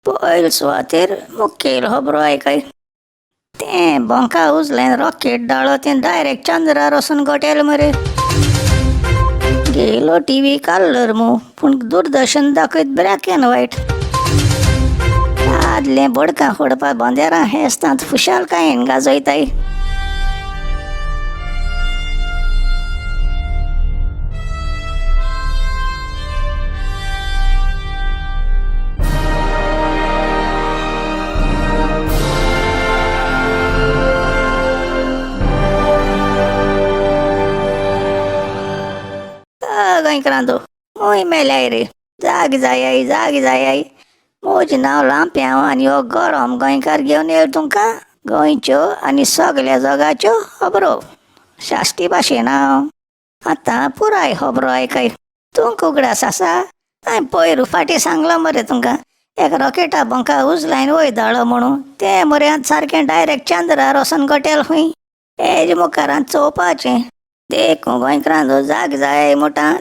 पयल सुवातेर मुखेल खबरो आयकय. तें बोंका उजलें रॉकेट डाळो तें डायरेक्ट चंद्रार वचून गोटेल मरे. गेलो टीव्ही काडलर मू, पूण दूरदर्शन दाखयत ब्लॅक एन्ड व्हायट. आदलें बोडकां फोडपा बोंदेरां हेस्तांत खुशालकायेन गाजयताय. गोंयकारांचो मूय मेल्याय रे, जाग जायाय जाग जायाय. म्हजें नांव लांप्यांव आनी हो गरम गोंयकार घेवन येयलो तुमकां गोंयच्यो आनी सगल्या जगाच्यो खबरो साश्टी भाशेन. हांव आतां पुराय खबरो आयकय. तुमकां उगडास आसा, हांवें पयर फाटीं सांगलां मरे तुमकां, एक रॉकेटा बोंका उजलायन वयर धाडलो म्हणून. तें मरे आतां सारकें डायरेक्ट चंद्रार वचोन गोटेल खंय. हेजे मुखार आतां चोवपाचें. देखून गोंयकारांचो जाग जाय म्हणटा.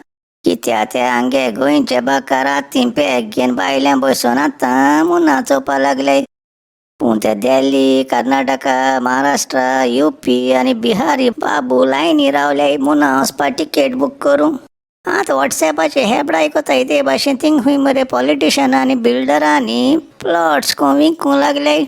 कित्या ते आमगे गोंयचे बाकार रातीं पेग घेवन बायल्यां बसून आतां मुन्ना चोवपा लागले. पूण ते दिल्ली, कर्नाटका, महाराष्ट्र, युपी आनी बिहारी बाबू लायनी रावले मुन्ना वचपा टिकेट बूक करूं. आतां वॉट्सॅपाचेर हेबडाय कोताय ते भाशेन थिंग खूंय मरे पॉलिटिशनां आनी बिल्डरांनी प्लॉट्स विकूंक लागले.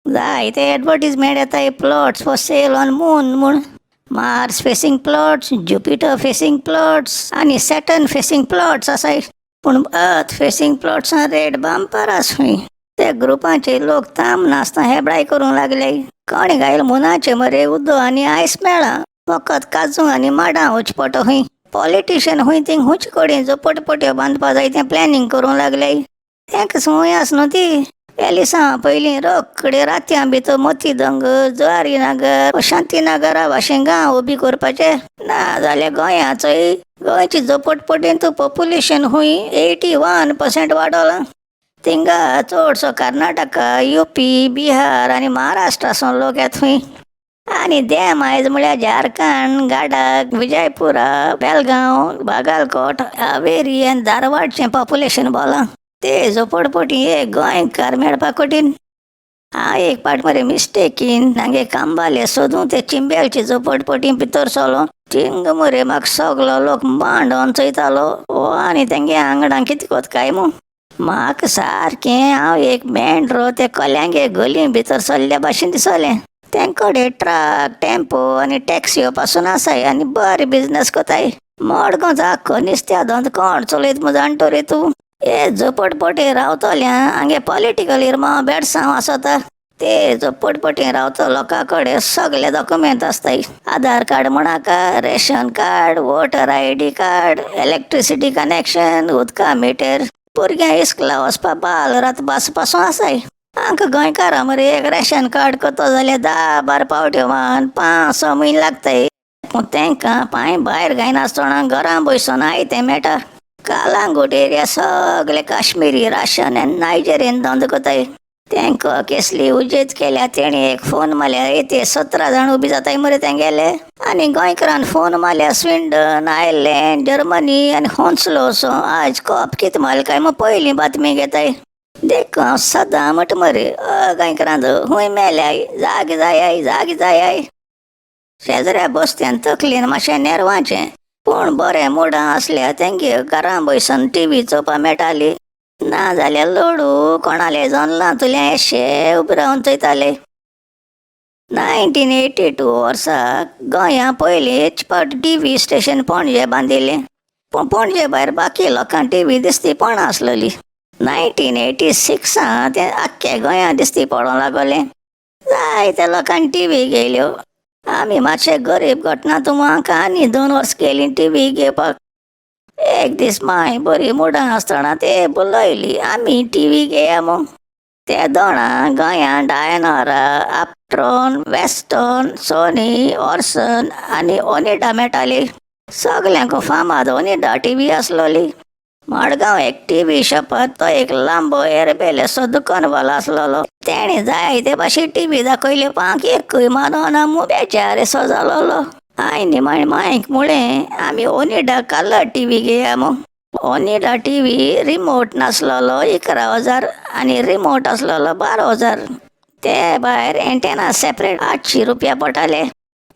जायते एडवर्टीजमेंट येताय, plots for sale on moon म्हूण. Mars facing plots, Jupiter facing plots आनी सॅटर्न फेसींग प्लॉट्स आसाय. पूण अर्थ फेसींग प्लॉट्सां रेट बांपार आस खंय. ते ग्रुपांचे लोक थांब नासतना हेबडाय करूंक लागले. कोणें घायल मुनाचें मरे उदक आनी आयस मेळ्ळां, फकत काजू आनी माडां वचपा पडटा खंय. पॉलिटिशन खंय थिंग खुंयचे कडेन झोपडपट्यो बांदपा जाय तें प्लॅनिंग करूंक लागले. तांकां संवय आस न्हू ती. एलिसांव पयलीं रोखडे रातयां भितर मोतीदोंगर, ज्वारीनगर, शांतीनगरा भाशेन गांव उबी करपाचे. ना जाल्यार गोंयाचोय गोंयची झोपडपट्टींत पॉप्युलेशन खंय 81% वाडोलां. थिंगा चडसो कर्नाटका, युपी, बिहार आनी महाराष्ट्रासून लोक येता खंय. आनी देम आयज म्हळ्यार झारखंड, गाडक, विजयपुरा, बेलगांव, बागालकोट, हावेरी आनी धारवाडचें पॉप्युलेशन बोलां. ते झोपडपट्टी एक गोंयकार मेळपा कठीण. हांव एक पाट मरे मिस्टेकीन हांगे कांबाले सोदूं ते चिंबेलचे झोपडपट्टी भितर सरलो. थिंग मरे म्हाका सगलो लोक मांडोन चोयतालो आनी तेंगे आंगडान कितें कोत काय म्हूण. म्हाका सारकें हांव एक मेंढरो ते कोल्यांगे गली भितर सरल्या भाशेन दिसलें. तेंकडे ट्रक, टेम्पो आनी टॅक्सियो पासून आसाय आनी बरे बिजनस कोताय. मडगांवचो आख्खो निस्त्या धंदो कोण चलयता म्हूण जाणटो रे तूं. हे झोपडपट्टी रावतल्या हांगे पॉलिटिकल इरमांव बेडसांव आसता. ते झोपडपट्टी रावतो लोकां कडेन सगळे डॉक्युमेंट आसताय. आधार कार्ड म्हणाका, ration card, voter ID card, electricity connection, उदका मिटर, भुरग्यां इस्कुला वचपा बाल रात बस पासून आसाय. आमकां गोंयकारां मरे एक रेशन कार्ड करतो जाल्यार 10-12 पावट्यो मान 5-6 म्हयने लागताय. पूण तांकां पांय भायर घायनासतना घरां बसून आयतें मेळटा. कालांगूट एरिया सगळे काश्मिरी, राशन आनी नायजेरियन धंदो कोताय. तांकां केसली उजेत केल्या तेणी एक फोन मारल्यार येते 17 जाण उबी जाताय मरे तेंगेले. आनी गोंयकारान फोन मारल्यार स्विंडन, आयर्लंड, जर्मनी आनी होन्सलो सो आज कोप कितें मारलें काय म्हूण पयलीं बातमी घेताय. देखून हांव सदां म्हणटा मरे, अ गोंयकारांचो खूंय मेल्याय जाग जायाय जाग जायाय. शेजऱ्या बसत्यान तकलेन मातशें नेरवाचें, पूण बरें मुडां आसल्यार तेंगे घरां बसून टीव्ही चोवपा मेळटाली. ना जाल्यार लडू कोणाले जनलां तुलें येशे उबे रावन चोयताले. 1982 वर्सा गोंया पयलीं एक फावट टीव्ही स्टेशन पणजे बांदिल्लें. पूण पणजे भायर बाकी लोकांक टीव्ही दिसती पडनासलेली. 1986 तें आख्ख्या गोंया दिसती पडोंक लागलें. जायत्या लोकांनी टीव्ही घेयल्यो. आमी मातशे गरीब घटना तूं आमकां आनी 2 वर्सां गेलीं टीव्ही घेवपाक. एक दीस मांय बरी मुडां आसतना ते बोलयली आमी टीव्ही घेया म्हूण. ते दोणां गोंयांत Dyanora, Uptron, Western, Sony, Orson आनी ओनिडा मेळटाली. सगल्यांक फामाद ओनिडा टीव्ही आसलोली. मडगांव एक टीव्ही शॉपार तो एक लांबो एरबेलेसो दुकानवालो आसलेलो. तेणें जायते भाशेन टीव्ही दाखयल्यो, पांक एकूय मानवना म्हूण बेचारेसो जालोलो. हांवें निमाणें मांयक म्हळें आमी ओनिडा कलर टीव्ही घेया म्हूण. ओनिडा टी व्ही रिमोट नासलेलो 11,000 आनी रिमोट आसलेलो 12,000. ते भायर एंटेना सेपरेट 800 रुपया पडटाले.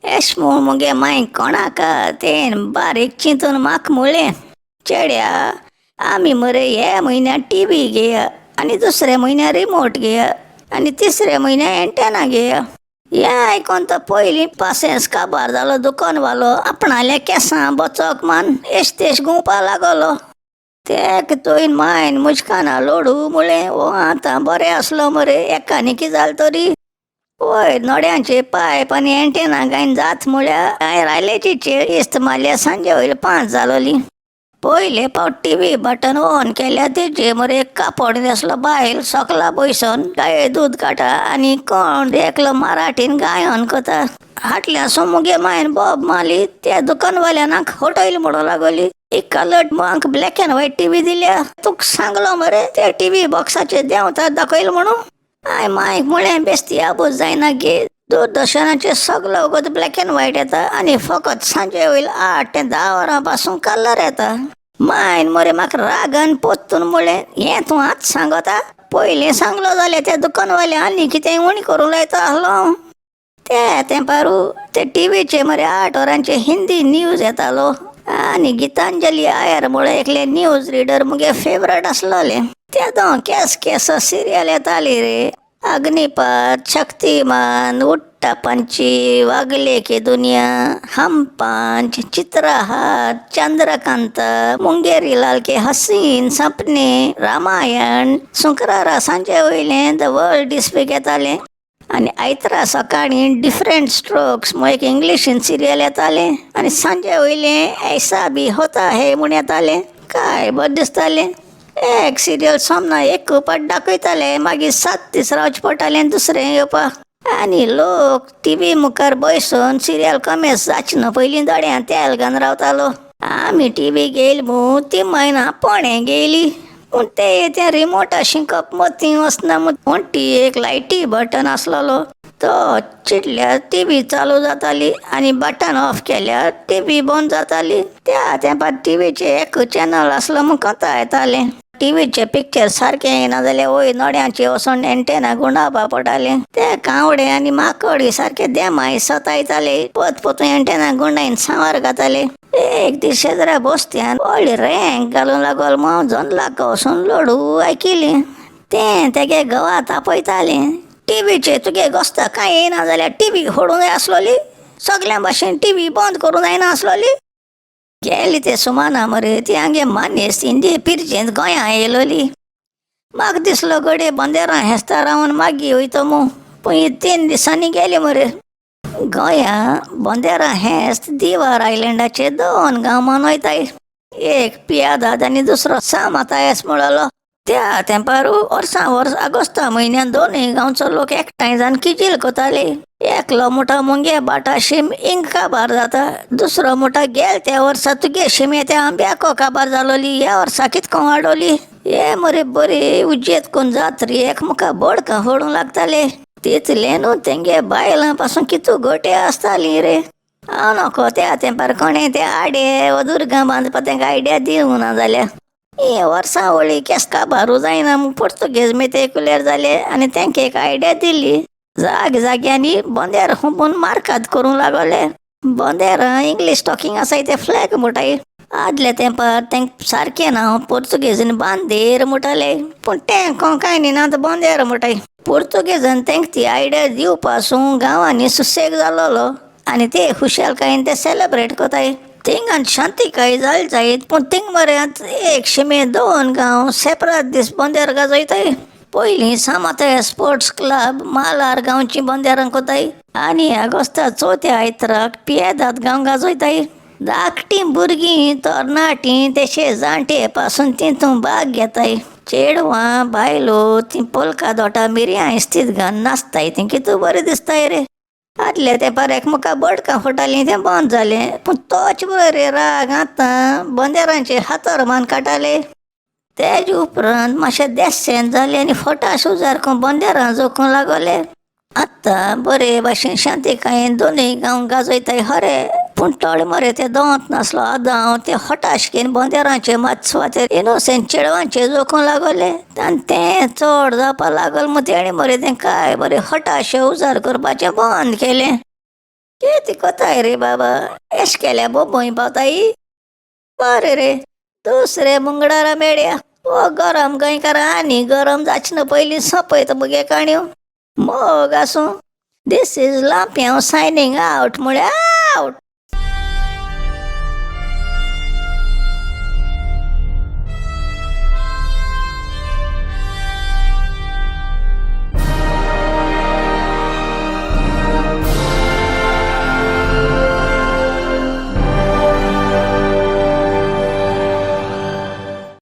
एश म्हूण मुगे मांय कोणाक तें बारीक चिंतून म्हाका म्हळें, चेड्या, आमी मरे ह्या म्हयन्याक टी व्ही घेया आनी दुसऱ्या म्हयन्याक रिमोट घेया आनी तिसऱ्या म्हयन्याक एंटेना घेया. हें आयकोन तो पयलीं पासयेंस काबार जालो. दुकानवालो आपणाल्या केंसां बोचक मान एश तेश घुंवपा लागलो. तेक चोयन मायन मुजकाना लोडू म्हळें, हो आतां बरें आसलो मरे, एकानी कितें जालें तरी. वय, नोड्यांचे पायप आनी एंटेना घायन जात म्हळ्यार हांयें रायल्याची चेळ इस्त मारल्या सांजे वयले 5 जालोली. पयले फावट टी व्ही बटन ऑन केल्यार तेजेर मरे एक कापड न्हेसलो बायल सोकला बैसोन गाये दूद काडटा आनी कोण एकलो मराठीन गायन करता. फाटल्यान मुगे मांयन बोब मारली, त्या दुकानवाल्यान आमकां हटयलो म्हणूंक लागली. एक कलर आमकां black and white T V दिल्या. तुका सांगलो मरे ते टी व्ही बॉक्साचेर देंवता दाखयलो म्हणून. हांवें मांयक म्हळें, बेस्ती आबूज जायना गे, दूरदर्शनाचेर सगलो वगत ब्लॅक एंड व्हायट येता आनी फकत सांजे वयले 8 ते 10 वरां पासून कलर येता. मांयन मरे म्हाका रागान पोत्तून म्हळें, हें तूं आतां सांगता? पयलीं सांगलो जाल्यार त्या दुकानवाल्या आनी कितें उणी करूंक लायता आसलो हांव. ते तेंपारू ते टिवीचे मरे 8 वरांचे हिंदी न्यूज येतालो आनी गितांजली आयर म्हळ्यार एकलें न्यूज रिडर मुगे फेवरेट आसलोलें. तेदो केस केस सिरियल येताली रे, अग्निपथ, शक्तिमान, उडटा पंछी, वागले की दुनिया, हम पांच, चित्रहार, चंद्रकांत, मुंगेरीलाल के हसीन सपने, रामायण. शुक्रारा सांजे वयलें the world this week येतालें आनी आयतारा सकाळीं डिफरंट स्ट्रोक्स म्हूण एक इंग्लिशीन सिरियल येतालें आनी सांजे वयलें ऐसा भी होता है म्हूण येतालें. काय बरें दिसतालें. एक सिरियल सोमना एक पाट दाखयताले, मागीर 7 दीस रावचें पडटालें दुसरें येवपाक. आनी लोक टी व्ही मुखार बसून सिरियल कमेस जाचें न्हू पयलीं दोळ्यां तेल घालून रावतालो. आमी टी व्ही घेयली मू ती म्हयना पोणें घेयली, पूण ते तें रिमोटा शिंकप मतीं वचना म्हूण वण्टी एक लायटी बटन आसलेलो, तो चिटल्यार टी व्ही चालू जाताली आनी बटन ऑफ केल्यार टी व्ही बंद जाताली. त्या तेंपार टिवीचेर एक चॅनल आसलो म्हूण कोंता येतालें. टिवीचे पिक्चर सारकें येना जाल्यार वयर नोड्यांचे वचोन एंटेना गुंडावपा पडटालें. ते कावडे आनी माकोडी सारके देमाय सतायताले, पोत पोतून एंटेना गुंडायन सांवार घाताले. एक दीस शेजरा बस्त्यान व्हडली रेंक घालूंक लागलो म्हूण हांव जनलाक वचून लोडू आयकिलें. तें तेगे घोवा तापयतालें, टिवीचेर तुगे गोस्ता कांय येना जाल्यार टी व्ही फोडूंक जाय आसलोली? सगल्यां भाशेन टी व्ही बंद करूंक जायना आसलोली? गेली ते सुमाना मरे ती आमगे मानेस्त इंदी पिरजेंत गोंयां येयलोली. म्हाका दिसलो घडये बंदेरां हेस्ता रावन मागीर वयतो म्हूण, पूण ही 3 दिसांनी गेली मरे. गोंयां बंदेरां हेस्त दिवार आयलंडाचे दोन गांव मनयताय, एक पियादाद आनी दुसरो सा मातायस म्हणलो. त्या तेंपार वर्सां वर्स आगोस्ता म्हयन्यान दोनूय गांवचो लोक एकठांय जावन किजील कोताले. एकलो म्हणटा, मुगे भाटा शीम इंग काबार जाता. दुसरो म्हणटा, गेल त्या वर्सा तुगे शिमे त्या आंब्याको काबार जालोली, ह्या वर्सा कितको वाडोली? हे मरे बरी उजेत कोन जात्री एकमुका बोडकां फोडूंक लागताले. तितलें न्हू, तेंगे बायलां पासून कितू गोटे आसताली रे. हांव नको त्या तेंपार कोणें ते आडे वा दुर्गां बांदपा तेंका आयडिया दिवंक ना जाल्यार. ही वर्सां वळी केस काबारू जायना म्हूण पुर्तुगेज मेते कुलेर जाले आनी तेंका एक आयडिया दिली. जाग जाग्यांनी बोंदेर हुपून मार्काद करूंक लागले. बोंदेरां इंग्लीश टॉकींग आसाय ते फ्लॅग म्हणटाय. आदल्या तेंपार तेंक सारकें नांव पुर्तुगेजीन बांदेर म्हणटाले, पूण तें कांय न्ही आतां बोंदेर म्हणटाय. पुर्तुगेजान तेंका ती आयडिया दिवपासून गांवांनी सुसेग जालोलो आनी ते खुशालकायेन ते सेलेब्रेट कोताय. थिंगान शांतिकाय जाली जायत, पूण थिंग मरे एक शिमे दोन गांव सेपरात दीस बोंदेर गाजयताय. पयलीं सामाताय स्पोर्ट्स क्लब मालार गांवची बोंदेरां कोताय आनी आगोस्ता चवथ्या आयतराक पियेदाद गांव गाजयताय. धाकटीं भुरगीं, तरणाटीं तशें जाणटे पासून तितूंत भाग घेताय. चेडवां बायलो तीं पोलका दोटा मिरयां इस्तीद घालून नाचताय, तीं कितू बरें दिसताय रे. आदल्या तेंपार एकमेका बोडकां फोडटालीं, तें बंद जालें, पूण तोच बरे राग आतां बोंदेरांचे हातार मान काडटाले. तेजे उपरांत मातशें देसेंत जालें आनी फटास उजार बोंदेरां जोखूंक लागले. आतां बरे भाशेन शांतिकायेन दोनूय गांव गाजयताय खरे, पूण थोडे मरे ते दोंत नासलो आदांव ते हटाशकेन बोंदेरांचे मात सुवातेर इनोसेंट चेडवांचे जोखूं लागले आनी तें चड जावपा लागल मग तेणी मरे तें काय बरें हटाशे उजार करपाचें बंद केलें. कितें कोताय रे बाबा, एश केल्या बोबोय पावताय. बरें रे, दुसरे मंगळारा मेळया. हो गरम गोंयकारां आनी गरम जाचना ना पयलीं सोंपयता मुगे काणयो. मोग आसूं. This is Lampiao signing out म्हळ्यार आवट.